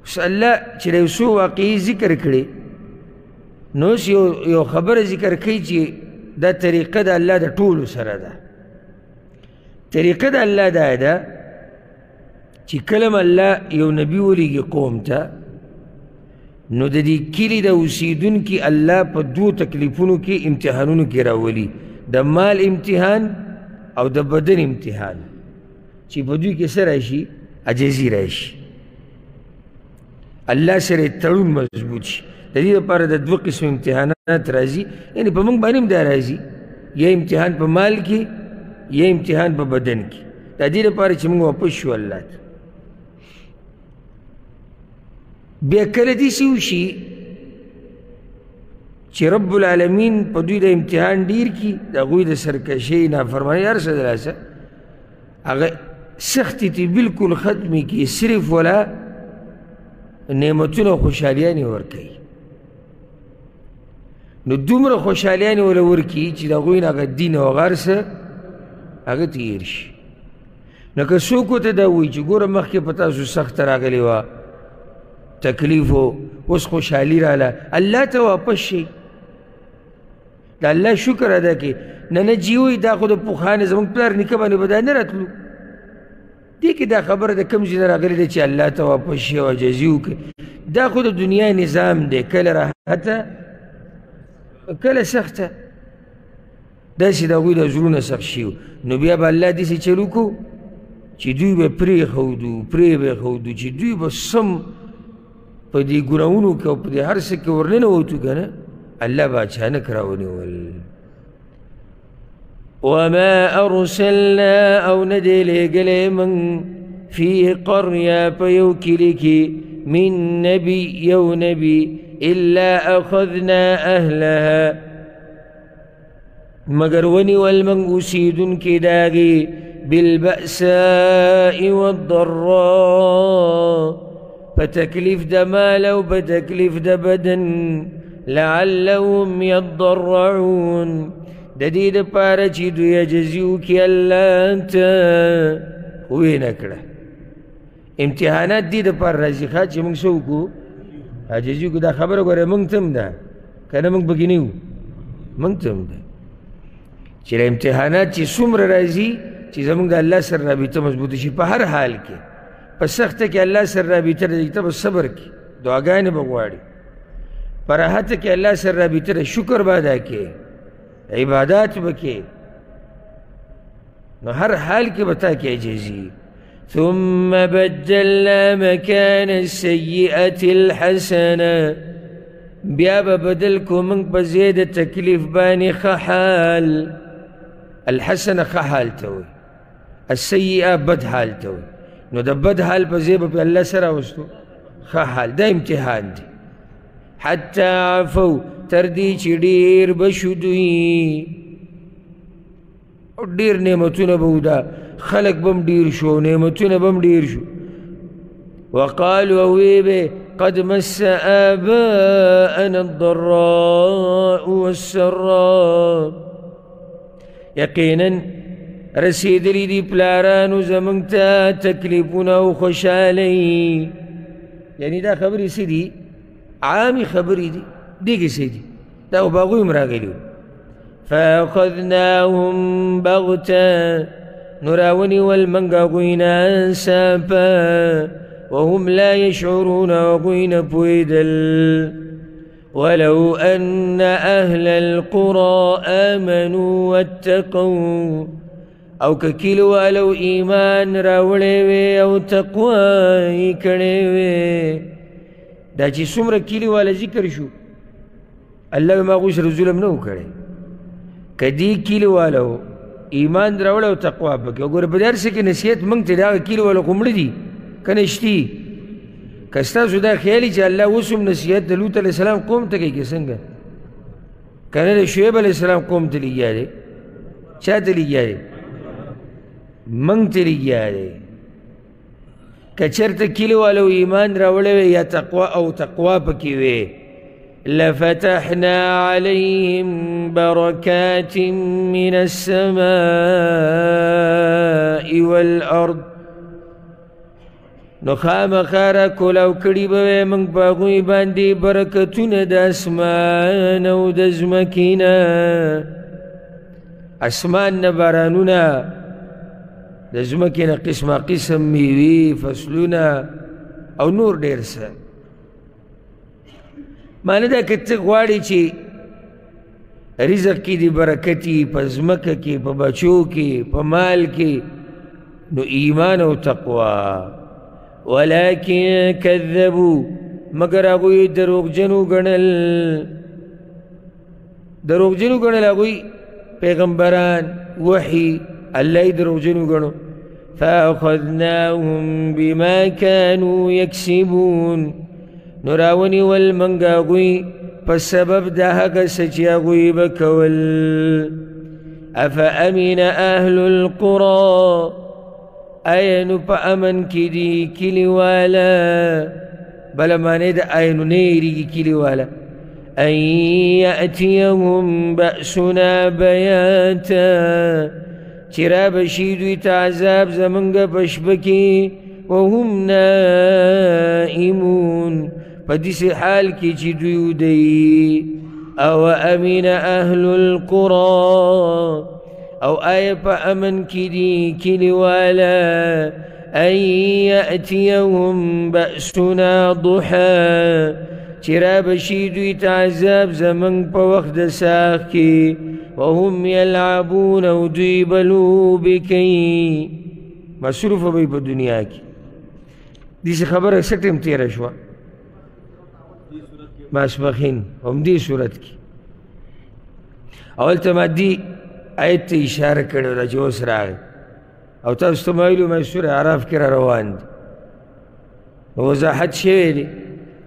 اوس الله چې د یو څو واقعې ذکر کړې، نو اوس یو خبره ذکر کوي چې دا طریقه د الله د ټولو سره ده. طریقه د الله دا ده چې کله هم الله یو نبي ولیږي قوم ته، نو د دې کلي د اوسېدونکي الله په دوو تکلیفونو کې امتحانونو کې راولي، د مال امتحان او د بدن امتحان، چې په دوی کې څه راشي؟ عاجزي راشي، الله سره یې تړون مضبوط شي. د دې لپاره د دوه قسم امتحانات راځي، یعنې په موږ باندې هم دا راځي، یا امتحان په مال کې یا امتحان په بدن کې. د دې لپاره چې موږ واپس شو الله ته. بیا کله داسې وشي چې رب العالمین په دوی د امتحان ډېر کړي، د هغوی د سرکشۍ نافرمانۍ هر څه د لاسه هغه سختې ترې بالکل ختمې کړي، صرف ولا نعمتونه خوشحالیانې ورکوي. نو دومره خوشحالیانې وله ورکړي چې د هغوی نه هغه دین او هغه هر څه هغه ترې هېر شي. نو که څوک ورته دا ووایي چې ګوره مخکې په تاسو سخته راغلې وه، تکلیف و، اوس خوشحالي راله، الله ته واپس شئ، د الله شکر ادا کړئ. نه نه جي وایي دا خو د پخوا نه زموږ پلار نیکه باندې به دا نه راتلو. دې کې دا خبره د کوم ځای نه راغلې ده چې الله ته واپس شي او عاجزي وکړي؟ دا خو د دنیا نظام دی، کله راحته کله سخته. داسې د هغوی د زړونه سخت شي، نو بیا به الله داسې چل وکړو چې دوی به پرېښودو، پرې به ښودو، چې دوی به سم په دې ګناهونو کې او په دې هر څه کې ورننوتو که نه، الله به اچانک راونیول. وما ارسلنا او نه دی لېږلی موږ فی قریه په یو کلي کې من نبي یو نبي الا اخذنا اهلها، مګر ونیول موږ اوسېدونکي د هغې بالبأساء والضراء، په تکلیف د مال او په تکلیف د بدن، لعلهم یضرعون، د دې دپاره چې دوی عاجزي وکړي الله ته. ویې نه کړه. امتحانات دې دپاره راځي ښه چې موږ څه وکړو؟ عاجزي وکړو. دا خبره ګوره موږ ته هم ده، که نه موږ پکې نه یو، موږ ته هم ده چې دا امتحانات چې څومره راځي چې زموږ د الله سره رابطه مضبوطه شي په هر حال کې، په سخته کې الله سره رابطه ده، ته به صبر کړې، دعاګانې به غواړي، په راحته کې الله سره رابطه ده، شکر به ادا کړې، عبادات به کړې، نو هر حال کې به تا کې عاجزي. ثم بدلنا مكان السيئة الحسنة، بیا به بدل کړو موږ په ځای د تکلیف باندې ښه حال. الحسنه ښه حال ته وایي، السیئه بد حال ته وایي. نو د بد حال په ځای به پرې الله څه راوستو؟ ښه حال. دا امتحان دی. حتی عفو، تر دې چې ډېر به شو دوی، او ډېر نعمتونه به و، دا خلک به هم ډېر شو، نعمتونه به هم ډېر شو. وقالوا وی به قد مس آباءنا الضراء والسراء، یقینا رسېدلي دي پلارانو زموږ ته تکلیفونه او خوشحالۍ. یعنې دا خبرې څه دي؟ عامې خبرې دي، دې کې څه دي؟ دا خو په هغوی هم راغلي وو. فأخذناهم بغتة، نو راونیول موږ هغوی ناڅاپه، وهم لا يشعرون، هغوی نه پوهېدل. ولو أن أهل القرى آمنوا واتقوا، او که کلیوالو ایمان راوړی وی او تقوا یې کړې وی. دا چې څومره کلیواله ذکر شو، الله به ما هغوی سره ظلم نه و کړی. که دې کلیوالو ایمان راوړی او تقوا پکې، وګوره په دې هر څه کې نصیحت موږ ته دی. هغه کلیوالو خو مړه دي که نه شتي؟ که ستاسو دا خیال چې الله اوس هم نصیحت د لوط علیه السلام قوم ته کوي که څنګه؟ که نه د شعیب علیه السلام قوم ته لګیا دی؟ چا ته لګیا دی؟ موږ ته لګیا دی. که چېرته کلیوالو ایمان راوړی وی یا تقوا او تقوا پکې وی، لفتحنا عليهم بركات من السماء والأرض، نو خامخا را کولاو کړي به وی موږ په هغوی باندې برکتونه د اسمان او د ځمکې نه. اسمان نه بارانونه، د ځمکې نه قسمه قسم میوې، فصلونه او نور ډېر څه. معنی دا که ته غواړې چې رزق کې دې برکت وي، په ځمکه کې، په بچو کې، په مال کې، نو ایمان او تقوا. ولكن کذبو، مګر هغوی دروغجن وګڼل، دروغجن وګڼل هغوی پیغمبران، وحي، الله یې دروغجن وګڼو. فأخذناهم بما كانوا يكسبون، نو راونیول موږ هغوی په سبب د هغه څه چې هغوی به کول. أفأمن أهل القرى، آیا نو په امن کې دي کلیواله؟ بله معنی د آیا نو نه یېرېږي کلیواله. أن يأتيهم بأسنا بياتا، چې را به شي دوی ته عذاب زمونږ په شپه کې، وهم نائمون، په داسې حال کې چې دوی ویده وي. او امن اهل القرى، او آیا په امن کې دي کلیواله؟ ان یأتیهم بأسنا ضحا، چې را به شي دوی ته عذاب زموږ په وخت د ساخ کې، وهم یلعبون، او دوی به لوبې کوي، مصروفه به وي په دنیا کې. داسې خبره څه ټایم تېره شوه؟ ماسپښین، همدې صورت کې. اول ته ما دې آیت ته اشاره کړې ده چې اوس راغی، او تاسو ته ما ویلي ما سورة اعراف کې را روان دي، وضاحت شوی دی.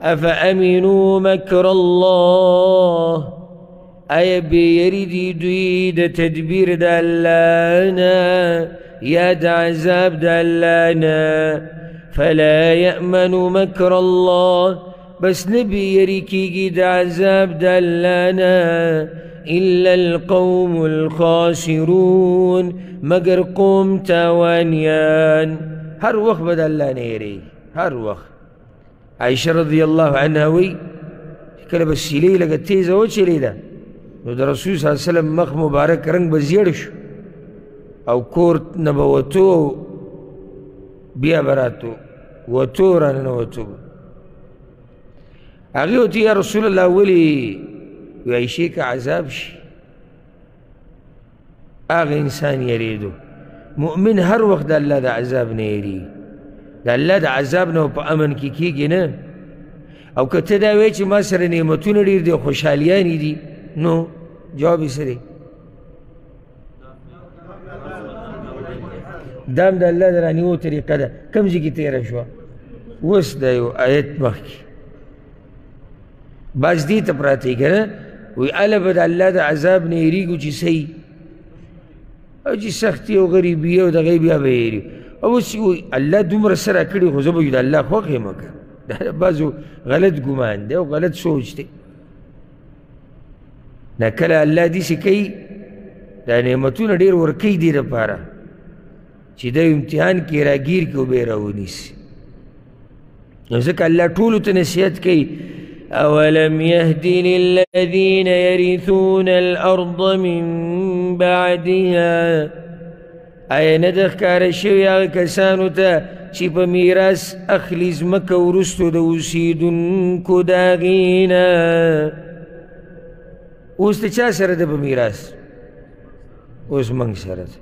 افامنوا مکر الله، آیا بې یري دي دوی د تدبیر د الله نه یا د عذاب د الله نه؟ فلا یأمن مکر الله، بس نه بې یري کېږي د عذاب د الله نه، إلا القوم الخاسرون، مګر قوم تاوانیان. هر وخت به د الله نه یېرېږي، هر وخت. عایشه رضی الله عنها وایي چې کله به سیلۍ لږه تېزه وچلېده، نو د رسول صلی الله علیه وسلم مخ مبارک رنګ به زیړ شو، او کور نه به وتو، بیا به راتو، وتو راننوتو به. هغې ورته یا رسول الله ولې؟ وایي عایشې که عذاب شي. هغه انسان یېرېدو. مؤمن هر وخت د الله د عذاب نه یېرېږي، د الله د عذاب نه په امن کې کېږي نه. او که ته دا وایې چې ما سره نعمتونه ډېر دي، خوشحالیانې دي، نو جواب یې څه دی؟ دا هم د الله د رانیوو طریقه ده. کوم ځای کې تېره شوه؟ اوس د یو آیت مخکې باز دې ته پراته وي که نه، وایي هله به د الله د عذاب نه یېرېږو چې صحیح او چې سختي او غریبي او دغه بیا به یېرېږو. او اوس وایي الله دومره څه راکړي خو زه به د الله خوښ یم که نه. دا د بعضو غلط ګمان دی او غلط سوچ دی. نه کله الله داسې کوي، دا نعمتونه ډېر ورکوي دې لپاره چې دا امتحان کې راګیر کړي او بیا یې راونیسي. نو ځکه الله ټولو ته نصیحت کوي، أولم يهد للذين يرثون الأرض من بعدها، آیا نه ده ښکاره شوې هغه کسانو ته چې په میراث اخلي ځمکه وروستو د اوسېدونکو د هغې نه؟ اوس د چا سره ده په میراث؟ اوس موږ سره ده.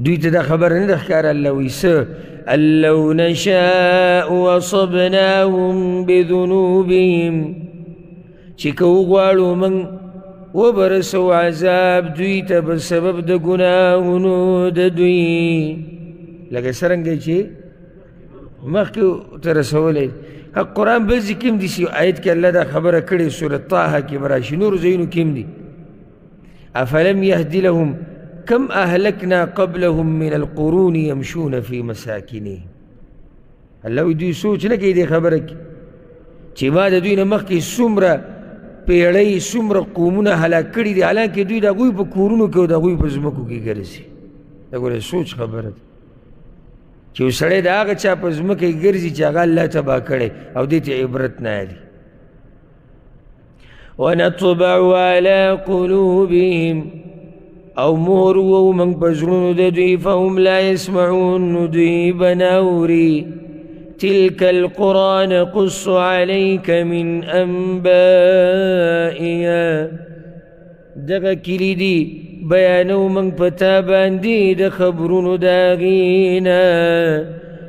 دوی ته دا خبره نه ده ښکاره. الله وایي څه؟ أن لو نشاء أصبناهم بذنوبهم، چې که وغواړو موږ وبرسو عذاب دوی ته په سبب د ګناهونو د دوی، لکه څرنګه چې مخکې ورته رسولی. قرآن بل ځای کې هم داسې یو آیت کې الله دا خبره کړې، سورة طه کې به راشي، نورو ځایونو کې هم دي. أفلم يهد لهم كم أهلكنا قبلهم من القرون يمشون في مساكنهم. الله وایي دوی سوچ نه کوي دې خبره کې چې ما د دوی نه مخکې څومره پیړۍ څومره قومونه هلاک کړي دي، حالانکه دوی د هغوی په کورونو کې او د هغوی په ځمکو کې ګرځي. دا ګوره سوچ خبره ده. چې یو سړی د هغه چا په ځمکه کې ګرځي چې هغه الله تباه کړی او دې ته عبرت نه اخلي. ونطبع على قلوبهم، او مهر وو موږ په زړونو د دوی، فهم لا يسمعون، نو دوی به نه اوري. تلك القرى نقص عليك من أنبائها، دغه کلي دي بیانو موږ په تا باندې د خبرونو د هغې نه.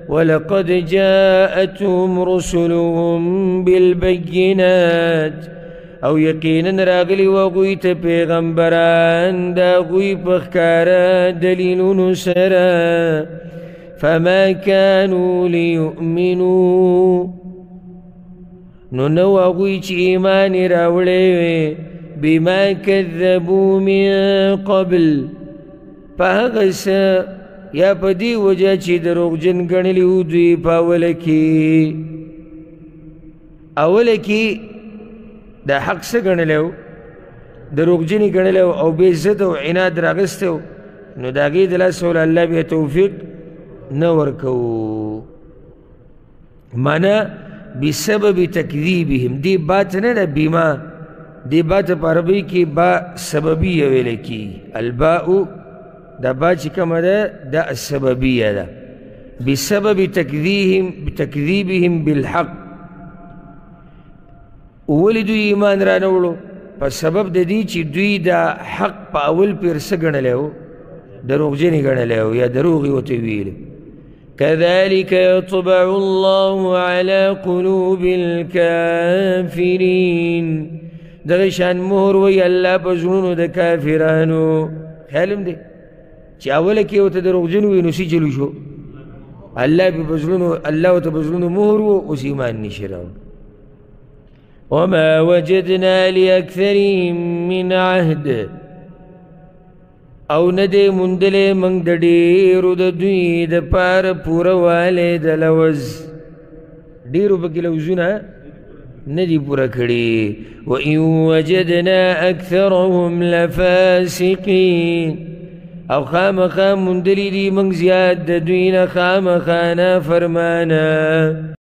ولقد جاءتهم رسلهم بالبينات، او یقینا راغلي وو هغوی ته پیغمبران د هغوی په ښکاره دلیلونو سره. فما كانوا ليؤمنوا، نو نه وو هغوی چې ایمان یې راوړی وی، بما كذبوا من قبل، په هغه څه یا په دې وجه چې دروغجن ګڼلي وو دوی په اوله کې. اوله کې د حق څه ګڼلی و؟ دروغجن یې ګڼلی و او بې ضد او عناد راغستی و، نو د هغې د لاسه وله الله بیا توفیق نه ورکوو. معنا بسبب تکذیبهم، دې بات نه ده بما، دې بات په عربۍ کې با سببیه ویل کېږي. الباء دا با چې کومه ده دا السببیه ده. بسبب تکذیبهم بالحق، ولې دوی ایمان رانه وړو؟ په سبب د دې چې دوی دا حق په اول پېر څه ګڼلی و؟ دروغجن یې ګڼلی و یا دروغ یې ورته ویلي. كذلك يطبع الله على قلوب الكافرين، دغه شان مهر وایي الله په زړونو د کافرانو. خیال هم دی چې اوله کې ورته دروغجن وي نو څه چلو شو؟ الله به په زړونو، الله ورته په زړونو مهر و، اوس ایمان نشي راوړی. وما وجدنا لأكثرهم من عهد، او نه دی موندلی موږ د ډېرو د دوی دپاره پوره والی د لوظ، ډېرو پکې لوظونه نه دي پوره کړي. وإن وجدنا أكثرهم لفاسقين، او خامخا موندلي دي موږ زیات د دوی نه خامخا نافرمانه.